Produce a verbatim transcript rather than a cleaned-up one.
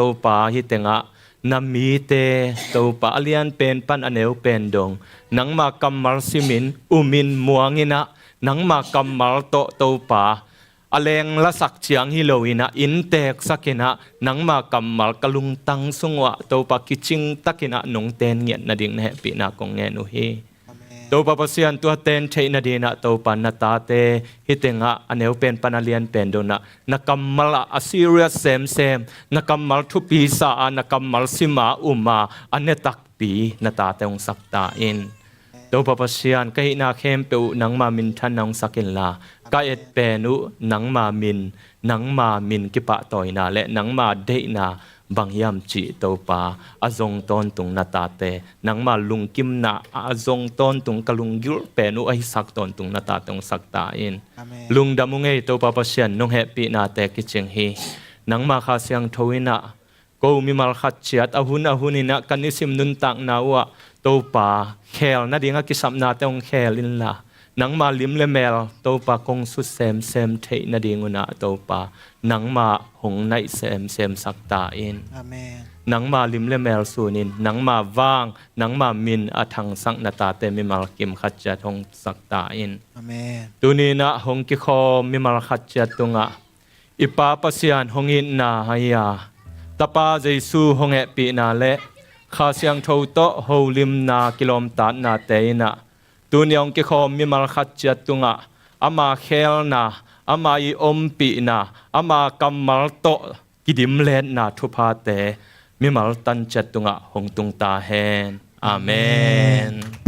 Topa, hih tengah na mite Topa, a lian pen pan a neu pen dong nangma kammal simin umin muanginah nangma kammal tawh Topa, a lenglasak ciang hi loinah innteeksakinah nangma kammal ka lungtang sungah Topa kicingtakinah nong ten ngiat nading na hehpihna kong ngen uh hi. Topa Pasian, tua ten theih nadinah Topa na tate hih tengah a neu pen pan a lian pen donah na kammal ah a serious semsem, na kammal thupi sa a, na kammal sima uma a netakpi na tate hong sak ta in. Topa Pasian, ka hihna khempeuh uh nangma minthanna hong sak inla, ka et pen uh nangma min, nangma min kipahtawina le nangma deihna bang hiam cih Topa a zong tawntung na tate, nangma lungkimna a zong tawntung ka lunggulh pen uh a hisak tawntung na tate hong sak ta in. Lungdam uh ngei Topa Pasian, nong hehpihnate kicing hi. Nangma Kha Siangtho inah ko mimal khat ciat a hun a hun inah ka nisim nuntakna uhah Topa, kheel nading a kisapnate hong kheel inla, nangma lim le mel Topa kong sut semsem theih nading unah Topa, nangma hong naih semsem sak ta in. Nangma lim le mel sunin nangma vang, nangma min a thangsak na tate mimal kim khat ciat hong sak ta in. Tuninah hong kikhawm mimal khat ciat tungah i Pa Pasian hong itna hia, Tapa Jesu hong hehpihna le Kha Siangtho tawh holimna kilawmtatnate inah tuni hong kikhawm mimal khat ciat tungah ama kheelna, ama i ompihna, ama kammal tawh kidimletna thuphate mimal tan ciat tungah hong tung ta hen. Amen.